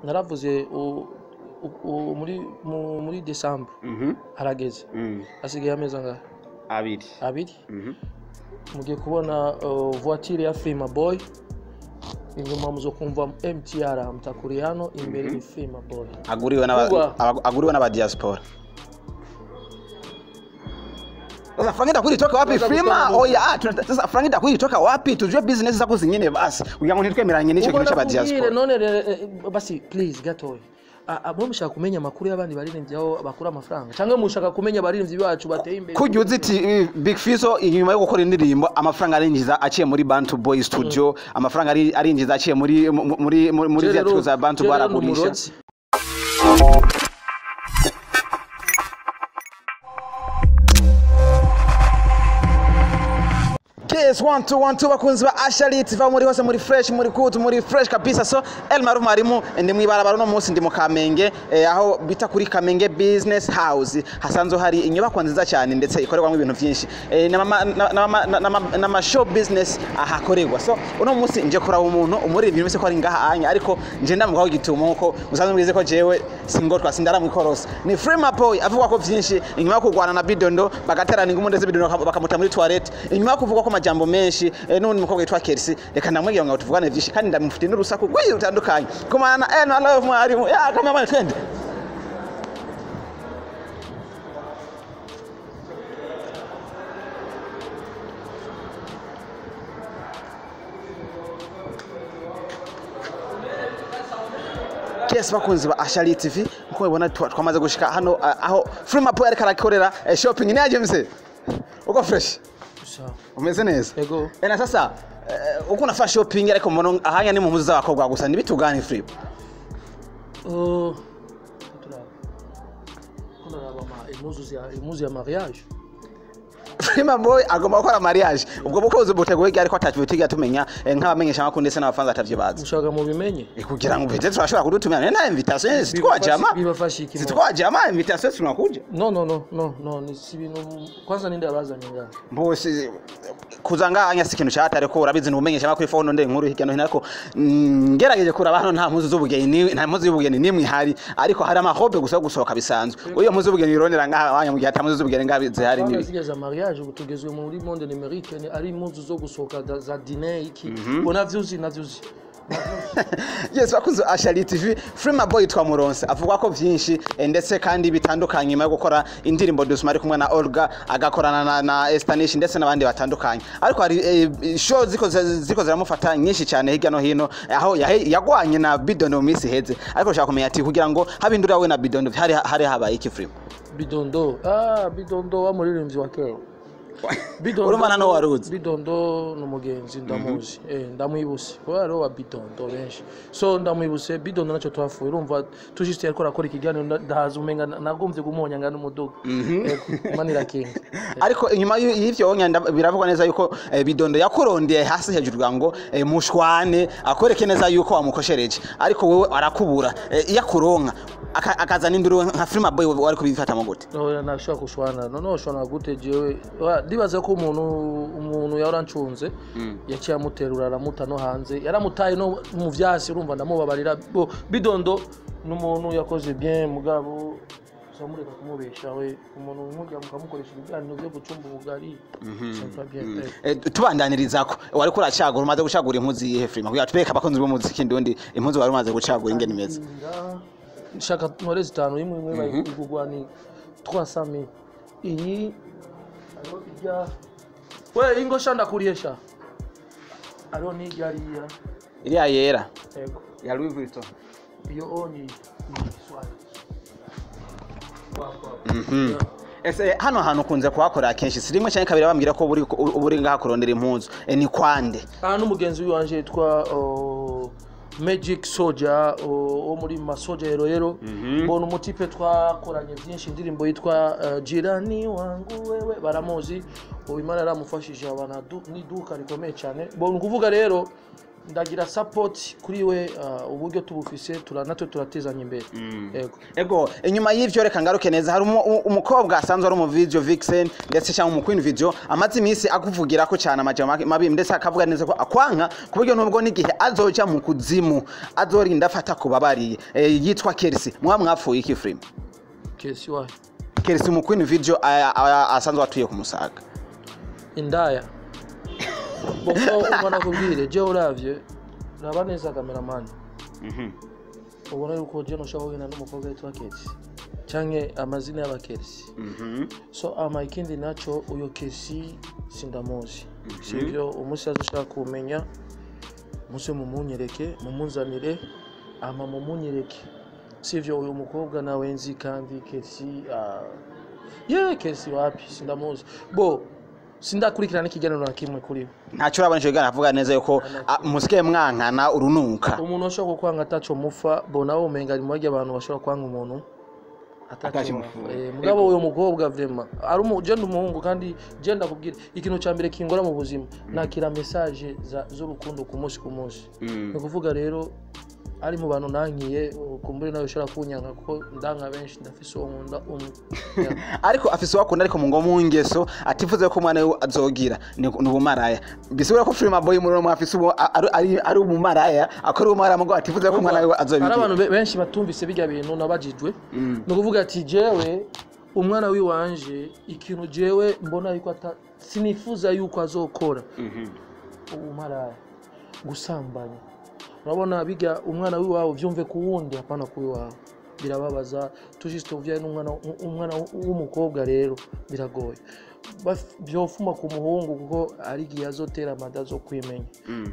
Naravuze muri December. Harageze. Asigaye amezi angahe? Abiri. Abiri. Mugiye kubona voiture ya Freema Boy. Inyuma muzokumva MTR mtakuriano, imbere ni Freema Boy. Aguriwe n'aba aguriwe n'aba diaspora. Sasa franga itakuwa itoka wapi Freema? Oya, sasa franga itakuwa itoka wapi? Tujue business zako zingine basi. Kugira ngo ntitwemeranye n'ico kintu cy'aba diaspora. None basi please gatoya. Abo mushaka kumenya amakuru y'abandi baririmbyi aho bakura amafaranga cyangwa mushaka kumenya abaririmbyi bacu bateye imbere? Kujya uzi ati Big Fizzo inyuma yo gukora indirimbo amafaranga arinjiza aciye muri Bantu Boy Studio, amafaranga arinjiza aciye muri muri muri theatre za Bantu Boy aragurisha. Yes, 1 2 1 2 bakunzi ba Ashalit va muri hose, muri fresh, muri good, muri fresh kabisa. So El Maruf mwarimu ndi mwibarabara no munsi ndi mu Kamenge, aho bita kuri Kamenge Business House. Hasanzwe hari inyubako nziza cyane ndetse ikorerwamo ibintu byinshi, na show business ahakorerwa. So uno munsi nje kuraba umuntu umuri ibintu bise ko ari ngaha anya, ariko nje ndamugaho gitumo nkuko musanzwe mwize ko jewe singotwa sindara mwikorosa. Ni Freema Boy avuga ko byinshi inyuma yo kurwana na Bidondo bagaterana ingumu ndetse Bidondo bakamuta muri toilette, inyuma yo kuvuga ko majambo menshi n'undi mukobwa witwa Kersi. Reka ndamwigira ngo tuvugane byinshi kandi ndamufite n'urusaku rwinshi rutandukanye. Kumana na love mwarimu ya kama mwana twende. Yes, bakunzi ba Ashali TV nko mubona twamaze gushika hano aho Freema Boy ariko arakorera shopping. Ni aje mse? Uko fresh? Umeze neza? Yego. Ena sasa uko nafa shopping ariko mbona ahanya ni mu mpuzu z'abakobwa gusa nibitugane Freema. Impuzu ya mariage. Freema Boy agomba gukora mariage. Ubwo bukoze buteguye ariko atacyo tumenya nk'abamenyesha makuru ndetse n'abafanza atavyibaza. Ushaka mu bimenye? Kugira ngo beze turashobora kudutumira na invitation sitwajama. Bibafasha iki? Sitwajama invitation tunakuja. No no no no no ni si ibintu kwanza ninde abazanye ngaha? Mbose kuza ngaha si ikintu cyatare ko urabizi n'ubumenyesha makuru phone nde inkuru hirya no hino, ariko ngerageje kuraba hano nta mpuzu z'ubugeni, nta mpuzu y'ubugeni nimwe ihari, ariko hari amahobe gusa gusohoka bisanzwe. Uyo mpuzu y'ubugeni ironera ngaha abanya mu gihe ata mpuzu z'ubugeni ngaha zihari nibi. Mariage ubu tugezwe muri monde numérique ari impuzu zo gusohoka za dîner iki bona vyuzi na vyuzi. Yes, bakunze Ashali TV. Freema Boy twamuronse avuga ko byinshi ndetse kandi bitandukanye nyuma yo gukora indirimbo Dusma ari kumwe na Olga, agakorana na Estanish ndetse n'abandi batandukanye, ariko hari show ziko ziramufata nyinshi cyane hirya no hino aho yagwanye na Bidondo mu minsi heze. Ariko ushaka kumenya ati kugira ngo habindura we na Bidondo hari habaye iki Freema? Bidondo, Bidondo wa muririmbyi wa kera. Bidondo urumana no waruzi. Bidondo numugenzi ndamuzi. Ndamwibuse. Kwa rero wa Bidondo benshi. So ndamwibuse Bidondo naco twafuye urumva tujiste yariko arakora ikiganiro ndahaza umenga nagomvye gumonya ngana umuduga. Manira kinga. Ariko inyuma y'ivyo wonya biravugwa neza yuko Bidondo yakurondeye hasi hejuru ngo mushwane akoreke neza yuko wamukoshereje, ariko wewe arakubura yakuronka akazana induru nka Freema Boy wari kubifata mu gute? No nashaka kushwana. No shwana gute jewe. Ndibaza ko umuntu yarancunze yaciye amuterura aramuta no hanze, yaramutaye no mu vyasi urumva ndamubabarira. Bidondo n'umuntu yakoze bien mugabo samureka kumubesha we umuntu nkujya mukamukoresha ibiganiro byo gucumba ubugari. Tubandaniririzako wari kuracagura umaze gucagura impuzu yihe Freema kugira tubeke abakunzi b'umuziki ndundi impuzu wari umaze gucagura ingene imeze? Nshaka ntore zitanu imwe imwe bayigugwa ni 300,000 iyi ijya we ingo shanda kuriesha ariho nijariya iriya yera yego ya Louis Vuitton iyo onyi swali. Ese hano hantu kunze kuhakora kenshi si rimwe cyane kabiri bambwira ko buri ngaha kurondera impuzu ni kwande? Hano umugenzi wanje yitwa Magic Soldier wo muri Masoja Heroero. Mbona umutipe twakoranye byinshi indirimbo yitwa Jirani wangu wewe baramuzi. Ubu Imana yaramufashije abana n'iduka rikomeye cyane. Mbona kuvuga rero Ndagira support kuri we, uburyo tubufise natwe turatezanya imbere. Yego. Ego, inyuma y'ivyo reka ngaruke neza, hari umukobwa asanzwe ari umu video vixen ndetse cyangwa umu queen video, amaze iminsi akuvugira ko cyane amajambo mabi, ndetse akavuga neza ko akwanka ku buryo nubwo n'igihe azoja mu kuzimu azorinda afata kubabariye, yitwa Kersi. Mwa mwapfuye iki, Freema? Kesi wahe? Kersi, umu queen video asanzwe atuye ku Musaga. Indaya boko. Ubona kubwire je, uravye, raba neza cameraman, ubona yuko je noshobora kugenda n'umukobwa yitwa Kesi canke amazina y'abakersi. So ama ikindi naco, uyo Kesi sindamuzi, sivyo? Umunsi azoshaka kumenya, umunsi mumunyereke, mumunzanire, ama mumunyereke, sivyo? Uyu mukobwa nawe nzi kandi Kesi, ye Kesi wapi, sindamuzi bo, sindakurikirana ikiganiro na kimwe kuri we. Ntacyo urabona ico kiganiro avuga neza yuko musigaye mwankana urunuka? Umuntu ashobora kukwanga ataco mufa bo, nawe umenga ari mu barya abantu bashobora kwanga umuntu ataco Ataco mufa. mufa. Mugabo uyo mukobwa vraiment ari umu je ndi umuhungu, kandi je ndakubwira ikintu ca mbere kingora mu buzima, nakira message z'urukundo ku munsi ku munsi. Ni ukuvuga rero ari mu bantu nankiye, kumbure nawe ushobora kunyanka kuko ndanka benshi, ndafise uwo nkunda umwe. Yeah. Ariko afise uwakunda, ariko mu ngeso atifuza ko umwana we azogira ni ubumaraya. Bisigura ko Freema Boy muri uno mwaka afise ari umumaraya, akora ubumaraya, mugo atifuza ko umwana we Hari azobigira. abantu benshi batumvise bijya bintu nabajijwe. Ni ukuvuga ati jewe umwana wiwanje, ikintu jewe mbona yuko sinifuza yuko azokora ubumaraya, gusambanya. Urabona bijya umwana wiwawe vyumve ku wundi, hapana ku wiwawe, birababaza. Tujiste uvyaye n'umwana, umwana w'umukobwa rero biragoye. Vyofuma ku muhungu kuko ari igihe azotera amada zo kwimenya.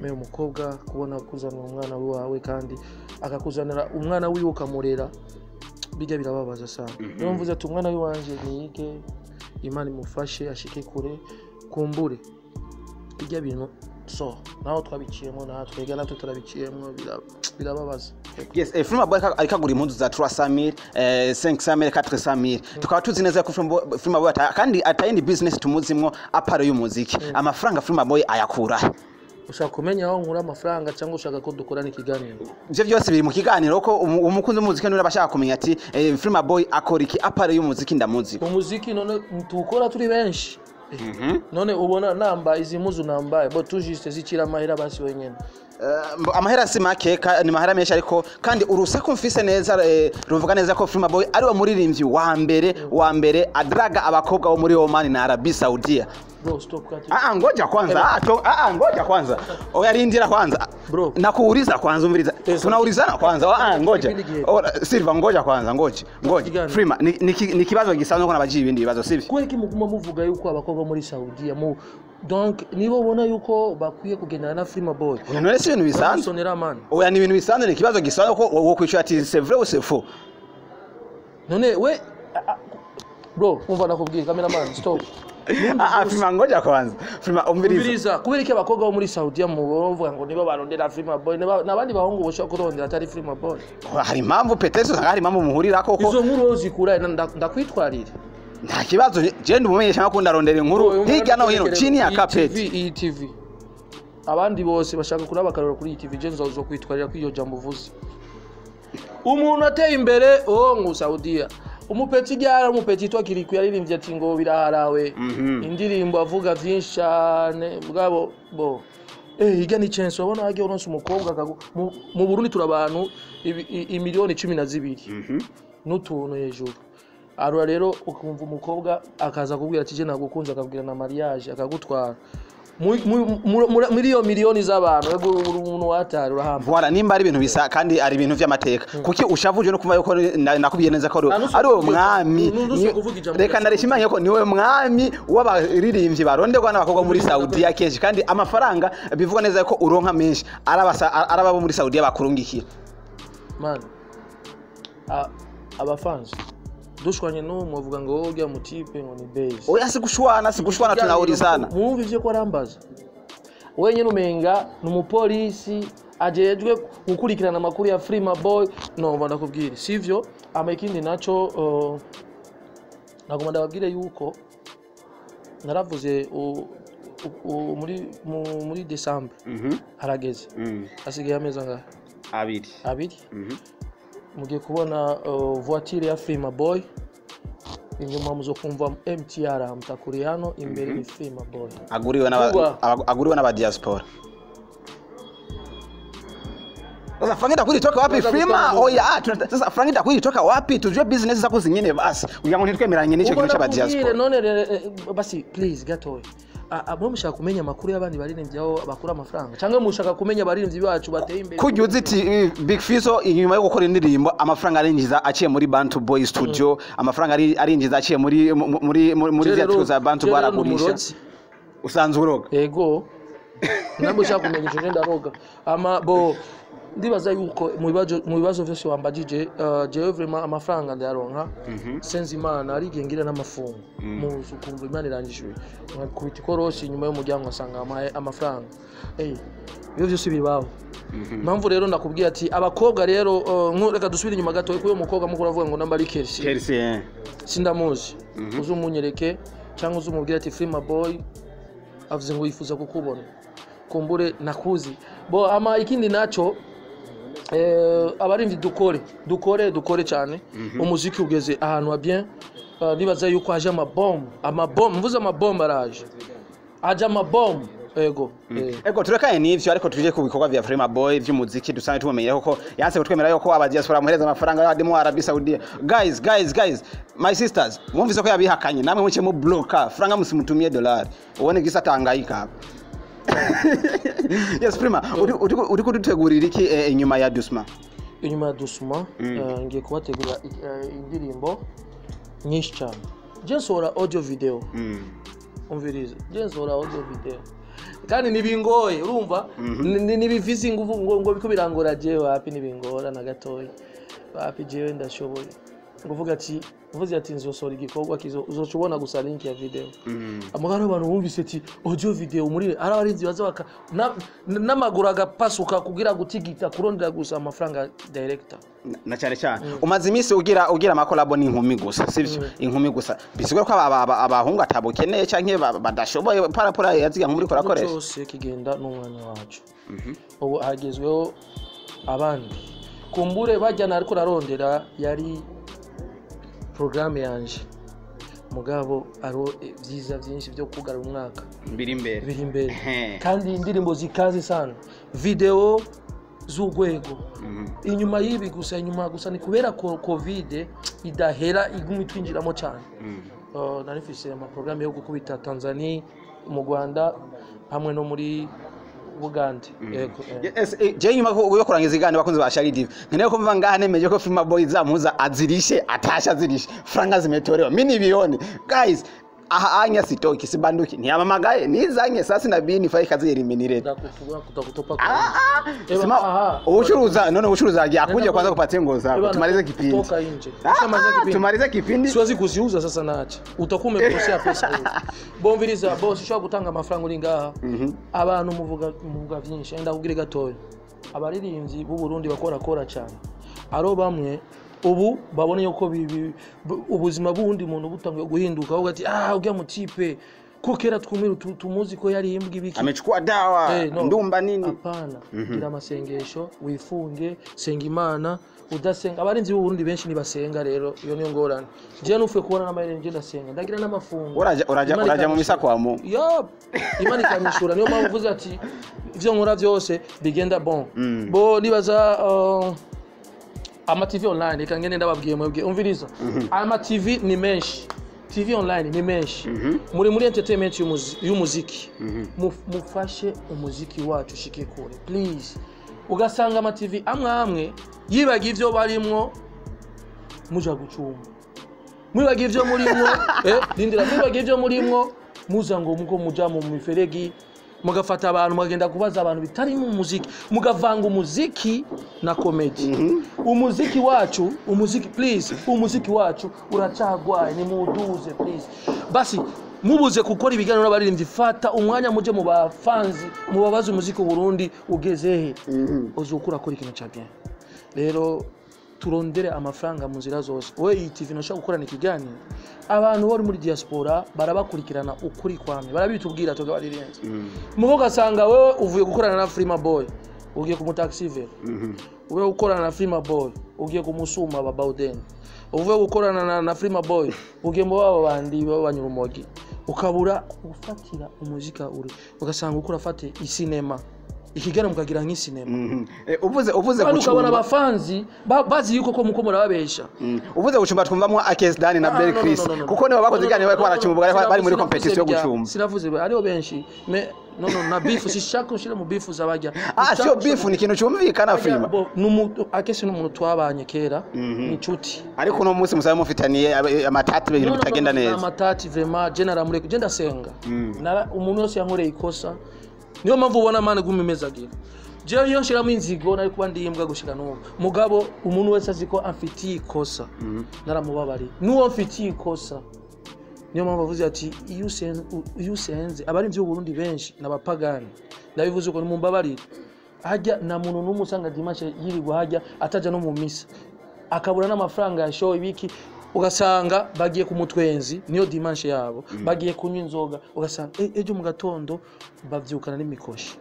Mais umukobwa kubona kuzanira umwana wiwawe kandi akakuzanira umwana wiwe ukamurera, bijya birababaza sana. Niyo mvuze ati umwana wiwanje niyige, Imana imufashe ashike kure, kumbure bijya bintu so naho twabiciyemo, natwe ega natwe turabiciyemo, birababaza. Yes, Freema Boy ariko agura impuzu za 300,000, 500,000, 400,000. Tukaba tuzi neza ko Freema Boy kandi atayindi business tumuzimwo à part y'umuziki. Amafaranga Freema Boy ayakura he? Ushaka kumenya aho nkura amafaranga cyangwa ushaka ko dukorana ikiganiro? Ivyo byose biri mu kiganiro, ko umukunzi w'umuziki niwe abashaka kumenya ati Freema Boy akora iki à part y'umuziki ndamuzi. Mu muziki none tuwukora turi benshi. None ubona nambaye izi mpuzu nambaye bo tujiste zikira amahera basi wenyene? Amahera si make, ni mahera menshi, ariko kandi urusaku mfise neza ruvuga neza ko Freema Boy ari we muririmbyi wa mbere adraga abakobwa bo muri Oman na Arabie Saudia. Bro, stop kati. Ah, ngoja kwanza. Ah, ngoja kwanza. Oya, rindira kwanza. Bro. Nakuuliza kwanza, umviriza. Tunaulizana kwanza. Ah, ngoja. Kipindi gihe. Ora, Silva, ngoja kwanza, ngoja. Ngoja. Kiganiro. Freema, ni kibazo gisanzwe ko nabajiye ibindi bibazo, sivyo? Kubera iki muguma muvuga yuko abakobwa muri Saudiya mu donc nibo ubona yuko bakwiye kugendana na Freema Boy? Oya, none si ibintu bisanzwe. Sonera man. Oya, ni ibintu bisanzwe, ni ikibazo gisanzwe ko wo kwicura ati c'est vrai ou c'est faux. None we bro, umva nakubwiye, cameraman, stop. Ah, Freema, ngoja kwanza. Freema, umviriza. Umviriza, kubera iki abakobwa bo muri Saudiya mu bavuga ngo nibo barondera Freema Boy, n'abandi bahungu boshobora kurondera atari Freema Boy? Hari impamvu, peut-être usanga hari impamvu muhurirako ko Izo nkuru wowe zikura ndakwitwarira. Nta kibazo, je ndumumenyesha makuru, ndarondera inkuru hirya no hino chini ya kapeti. Iyi TV, abandi bose bashaka kuraba akarorero kuri iyi TV, je nzozo kwitwarira kuri iyo jambo uvuze. Umuntu ateye imbere oh ngo Saudiya, umupeti ryara umupeti yitwa Kiriku yaririmbye ati ngo biraharawe, indirimbo avuga vyinshi cyane bwabo bo hirya ni chance wabona hagiye uronse umukobwa mu Burundi turi abantu imiliyoni 12 n'utuntu hejuru. Arura rero ukumva umukobwa akaza kubwira ati je nagukunze, akabwira na mariage, akagutwara muri iyo miliyoni z'abantu, ego uri umuntu watari urahamba. Voilà, nimba ari ibintu bisa kandi ari ibintu vy'amateka, kuki ushavuje no kuva yuko nakubwiye neza ko ari uwo mwami kuvuga ijambo reka rya ndarishimanye ko niwe mwami w'abaririmbyi baronderwa n'abakobwa muri Saudiya kenshi, kandi amafaranga bivugwa neza ko uronka menshi araba bo muri Saudiya bakurungikira. Man, abafansi dushwanye n'uwo muvuga ngo wowe ujya mutipe ngo ni base. Oya, sikushwana, sikushwana, tunaurizana. Mwumva ivyo ko arambaza wenyine umenga ni umupolisi ajejwe gukurikirana amakuru ya Freema Boy. No ndakubwira sivyo. Ama ikindi naco, nagomba ndababwire yuko naravuze. Muri December harageze, hasigaye amezi angahe? 2. 2. Mugiye kubona voiture ya Frima Boy inyuma, muzokumva MTR mtakuri hano imbere ni Frima Boy. Aguriwe n'aba Vuba. Aguriwe n'aba diaspora. Sasa franga itakuwa toka wapi, Sasa Frima? gutanga. Oya, sasa franga itakuwa toka wapi? Tujue business zako zingine basi. Kugira ngo ntitwemeranye n'ico kintu c'aba Ubona diaspora. None basi please gatoya. Mwe mushaka kumenya amakuru y'abandi baririmbyi aho bakura amafaranga, cyangwa mushaka kumenya abaririmbyi bacu bateye imbere? Kujya uzi iti Big Fizzo inyuma yo gukora indirimbo, amafaranga arinjiza aciye muri Bantu Boy Studio, amafaranga arinjiza aciye muri Je ziriya rero- za Bantu je Boy rero ni aragurisha. umurozi. Usanzwe uroga? Yego, ntabwo ushaka kumenya icyo ndaroga. Ama bo ndibaza yuko mu bibazo byose wambajije, jewe vraiment amafaranga ndayaronka senze Imana. Ari igihe ngira n'amafungo muzi, ukumva Imana irangijwe, nkakubita ikorosi inyuma y'umuryango ngasanga amafaranga. Ibyo byose bibaho. Impamvu rero ndakubwiye ati abakobwa rero, reka dusubire inyuma gato kuko uyu mukobwa mukuru avuga ngo namba ari Kersi. Chelsea. Sindamuzi. Uzumunyereke cyangwa uzumubwire ati Frima Boy avuze ngo yifuza kukubona, kumbure nakuzi bo. Ama ikindi naco, abarimvyi dukore, dukore, dukore cyane. Umuziki ugeze ahantu ha bien. Nibaza yuko haje amabombe, amabombe, mvuze amabombe araje, haje amabombe, ego. Ego, turekane n'ivyo, ariko tuje ku bikorwa vya Frema Boy vy'umuziki dusanzwe tumumenyera, kuko yanse kutwemera yuko aba diaspora muhereza amafaranga y'abadi mu Arabie Saoudite. Guys, guys, guys, my sisters, mwumvise ko yabihakanye, namwe muce mu bloka franga, musimutumie dolari ubone gisa tangayika. Yes, Prima, uri kudutegurira iki inyuma ya Dusma? Inyuma ya Dusuma, ngiye kubategura indirimbo nyinshi cyane. Je nsohora audio video. Umvirize, je nsohora audio video kandi ntibingoye, urumva. Ntibifise ingufu ngo biko birangora. Jewe wapi, ntibingora na gatoya, wapi. Jewe ndashoboye nguvuga ati, mvuze ati nzosohora igikorwa kizo, uzoca ubona gusa link ya video. Amugara abantu bumvise ati audio video muri ari abarinzi baza baka n'amaguru agapasuka kugira gutigita kurondera gusa amafaranga director. Na cyane cyane umaze iminsi ugira amakolabo n'inkumi gusa, sivyo? Inkumi gusa, bisigura ko abahungu atabukeneye canke badashoboye parapora yaziga nkumi uriko urakoresha? Cyose kigenda n'umwanya wacu. Ubu hagezweho abandi, kumbure bajyana, ariko ararondera yari porogaramu yanje. Mugabo hariho ibyiza byinshi byo kugarura umwaka biri imbere. Biri imbere. Ehe. Kandi indirimbo zikaze sana, video z'urwego. Inyuma y'ibi gusa, inyuma gusa ni kubera ko Covid idahera, iguma itwinjiramo cyane. Nari mfise amaporogaramu yo gukubita Tanzania, mu Rwanda hamwe no muri Bugande. Yego. Yes, je nyuma yo kurangiza iganiro, bakunzi ba Shari TV, nkeneye kumva ngaha nemeje ko Frima Boy zamuza azirishe, atasha azirishe franga zimetolewa, mimi nibione. Guys, aha anya sitoki, sibanduki, ntiyamamagaye nizanye sasa na bini fai kazi eliminate. Ndakuvuga kutakutopa. Ah, ah. Eba, Sema aha. uchuruza none uchuruza aje akuje kwanza kupatia nguo zako Eba, tumalize kipindi. Toka nje. Ah, Ushamaliza ah, kipindi. tumalize kipindi. Siwezi kuziuza sasa, naacha utakuwa umekosea pesa wewe. Bomviriza boss, ushobora gutanga amafaranga uri ngaha. Abantu muvuga vyinshi, enda kubwire gatoya. Abaririmbyi b'u Burundi bakora kora cyane, aro bamwe ubu babona yuko ubuzima bw'uwundi muntu butanguye guhinduka, ahubwo ati ah, ujya mutipe ko kera twumira tumuzi ko yari imbwa ibiki. Amechukua dawa. No. Ndumba nini? Hapana, gira amasengesho, wifunge, senga Imana. Udasenga, abarinzi b'u Burundi benshi ntibasenga, rero iyo niyo ngorane. Jewe nufuye kubona n'amaherere, nje ndasenga, ndagira n'amafungo. Uraja Imana uraja mu ikanyishura. misa kwa Mungu. Yo, Imana ikanyishura. Niyo mpamvu uvuze ati ivyo nkora byose bigenda bon. Bo nibaza ama TV online, reka ngende ndababwiye mwebwe. Umviriza, ama TV ni menshi, TV online ni menshi. Muri entertainment y'umuziki, mufashe umuziki wacu ushike kure please. Ugasanga ama TV amwe amwe yibagiye ivyo barimwo, muja gucumba, mwibagiye ivyo murimwo. Lindira, mwibagiye ivyo murimwo, muza ngo muko muja mu miferegi, mugafata abantu, mugagenda kubaza abantu bitari mu muziki, mugavanga umuziki na comedy. Umuziki wacu, umuziki please, umuziki wacu uracagwaye, nimuduze please. Basi mubuze gukora ibiganiro n'abaririmbyi, fata umwanya muje mu bafanzi, mubabaze umuziki w'u Burundi ugeze he, uzokura akora ikintu ca bien. Rero Turondere amafaranga mu nzira zose. We, iyi TV ntushobora gukorana ikiganiro, abantu bari muri diaspora barabakurikirana ukuri kwamye, barabitubwira tukabarirenza. Mugo ugasanga wewe uvuye gukorana na Frima Boy, ugiye ku mutaxi vélo. Uvuye gukorana na Frima Boy, ugiye kumusuma ba Bauden. Uvuye gukorana na Frima Boy, ugiye mu babo bandi b'abanyurumogi, ukabura gufatira umuzika uri, ugasanga uko urafata isinema, ikiganiro mukagira nk'isinema. Uvuze Kandi ukabona gucumba abafanzi bazi yuko ko muko murababesha. Uvuze gucumba, twumvamwo Akes Dani na Ah, Bel no, no, Chris, no, no, no. kuko nibo bakoze No, no, ikiganiro, bariko no, no, baracumba, bari muri sinavuze competition yo gucumba. Sinavuze, hariho benshi, mais no, no, na beef sishaka ushire mu beef zabajya. Ah, sio beef, ni ikintu cyumvikana, Frima. Akesi n'umuntu twabanye kera, ni inshuti. Ariko uno munsi musabe mufitaniye amatati, ibintu No, no, no, bitagenda no, neza. Amatati vraiment, je naramureka, je ndasenga. Umuntu wese yankoreye ikosa, niyo mpamvu ubona mane guma imezagira. Jewe iyo nshiramo inzigo nari kuba ndi imbwa gushika n'ubu. Mugabo umuntu wese azi ko amfitiye ikosa, naramubabariye. N'uwo mfitiye ikosa, niyo mpamvu avuze ati iyo usenze abari Burundi benshi n'abapagani, ndabivuze uko, nimumbabarire. Hajya nta muntu n'umwe usanga dimanche yirirwa hajya ataja no mu misa, akabura n'amafaranga ya show ibiki, ugasanga bagiye ku mutwenzi, niyo dimanche yabo, bagiye kunywa inzoga, ugasanga ejo mu gatondo bavyukana n'imikoshi,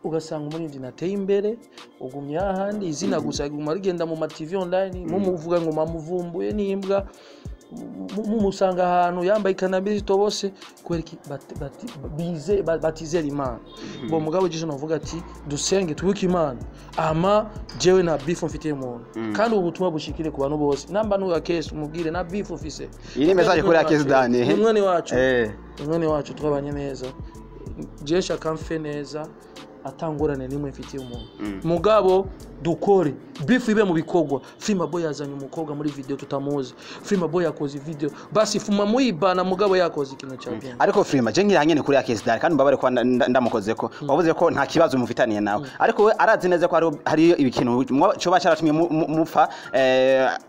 ugasanga umuririmbyi nateye imbere ugumye hahandi, izina gusa riguma rigenda mu ma TV online, mumuvuga ngo mamuvumbuye n'imbwa, mumusanga ahantu yambaye ikanabiri zitobose, kubera iki? Batizera Imana. Bo mugabo jeje navuga ati dusenge, tubuke Imana. Ama jewe nta beef mfitiye umuntu, kandi ubu butumwa bushikire ku bantu bose. Namba nuya kesi umubwire nta beef ufise. Iyi ni message kuri Akes Dani. Ni mwene wacu. Eh. Mwene wacu, twabanye neza. Jewe shaka mfe neza, atangorane nimwe mfitiye umuntu. Mugabo dukore, beef ibe mu bikorwa. Frima Boy yazanye umukobwa muri video tutamuzi. Frima Boy yakoze video, basi fuma muyibana, mugabo yakoze ikintu cya bien. Ariko Frima, je ngira nyene kuri Akes Dani, kandi mbabare ko ndamukozeko, wavuze ko nta kibazo mufitaniye nawe, ariko we arazi neza ko hariyo ikintu coba caratumye mupfa,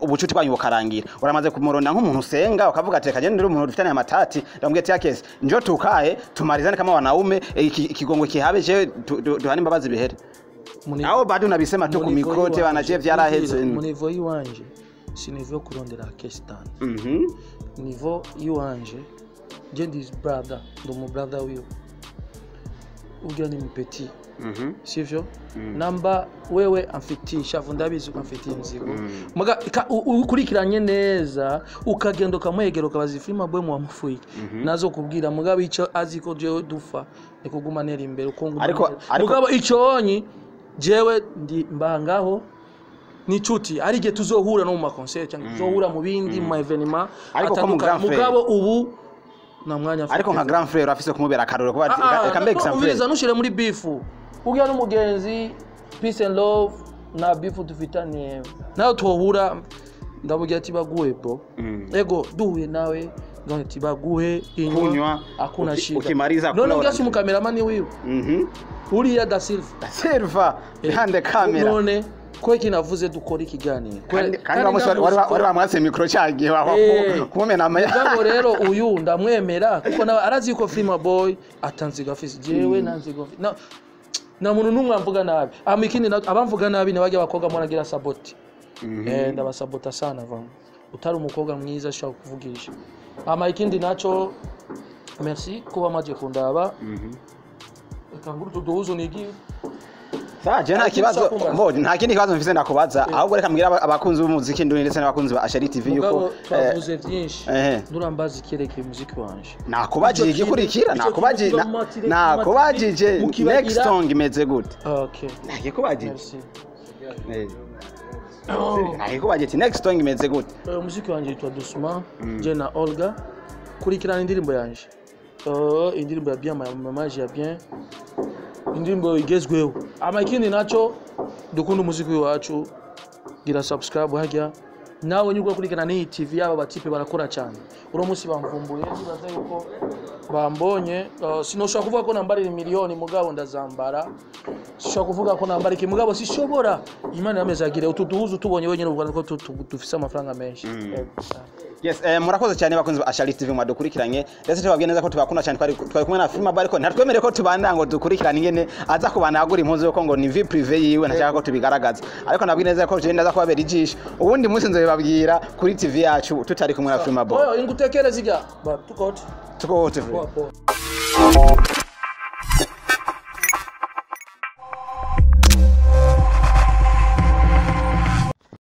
ubucuti bwanyu bukarangira. Uramaze kumuronda nk'umuntu usenga, ukavuga ati reka ndi umuntu dufitaniye amatati, ndamubwiye ati Akes, njo tukae tumalizane kama wanaume, ikigongwe kihabe, je duhane imbabazi bihere. Aho bado unabisema tu ku micro te bana, je vyaraheze. Mu niveau yiwanje si niveau yo kurondera Kestan. Niveau yiwanje, je ndi brother, ndi umu brother wiwe, urya ni mpeti. Sivyo? Namba wewe amfitiye ishavu, ndabizi ko amfitiye inzigo. Muga ukurikiranye neza, ukagenda ukamwegera, ukabaza Frima Boy muwamufuye, nazo kubwira. Mugabo ico azi ko jewe dufa ni kuguma nera imbere uko nguma Mugabo ico onyi jewe ndi mbangaho ni inshuti, ari igihe tuzohura no mu ma concert cyangwa tuzohura mu bindi, mu ma événement Ariko ko mu atandukanye. grand frère. Mugabo ubu nta mwanya mfite. Ariko nka grand frère urafise kumubera akarorero kuba ati, reka mbe example. Umviriza, ntushire muri beef. Uriya n'umugenzi, peace and love, nta beef dufitaniye. Nawe tuhura ndamubwira ati baguhe bro. Ego duhuye nawe ndavuga ati baguhe inywa, Kunywa, hakuna shida. Ukimaliza None kula uriya si umukameramani wiwe? Uriya da Silva. Silva behind the camera. None ko iki navuze dukora ikiganiro? Kandi wa musi wari wamwatse micro cyagiye kumumena ama. Mugabo rero uyu ndamwemera kuko nawe arazi yuko Frima Boy atanziga afise, jewe nanziga na na muntu numwe amvuga nabi. Ama ikindi abamvuga nabi ni bajya abakobwa muragira saboti. Ndabasabota sana vamo. Utari umukobwa mwiza ashobora kuvugisha. Ama ikindi naco, merci kuba maje kundaba. Reka nguru tuduhuzu nigiye. Sawa, je nta Ariko kibazo. usakumbaza. Mbo nta kindi kibazo mfise ndakubaza, ahubwo reka mbwira abakunzi b'umuziki ndundi ndetse n'abakunzi ba Ashari TV yuko Mugabo twavuze byinshi. Nturambaza icyerekeye umuziki wanje. Nakubajije Ico igikurikira. kintu- ico Nakubajije kintu mumatire- nakubajije mukibagira- next song imeze gute? Okay. Nakubajije. Merci. Nakubajije ati next song imeze gute? Umuziki wanje witwa Dusuma, je na Olga. Kurikirana indirimbo yanje. Indirimbo ya bien, mamaje ya bien. Indirimbo igezweho. Ama ikindi naco, dukunda umuziki wacu, gira subscribe hajya. Nawe nyuko kurikirana n'iyi TV, yaba batipe barakora cyane. Uno munsi bamvumbuye, nibaza yuko bambonye. Sinoshobora kuvuga ko nambarira miliyoni, mugabo ndazambara. Sishobora kuvuga ko nambara iki, mugabo sishobora. Imana yameze agire utu duhuzu tubonye wenyine ubwo ko dufise amafaranga menshi. Yego. Yes, murakoze cyane bakunzi ba Ashali TV mwadukurikiranye, ndetse tubabwiye neza ko tubakunda cyane. Twari kumwe na Freema Boy, ariko ntatwemereye ko tubanda ngo dukurikirane ingene aza kubana agura impuzu, yuko ngo ni vie privée yiwe, ntashaka ko tubigaragaza. Ariko nabwiye neza ko je ndaza kubabera ijisho, ubundi munsi nzobibabwira kuri TV yacu tutari kumwe na Freema Boy. Oyo ingutekereza ijya ba tukote. Tuko wote. Poa poa.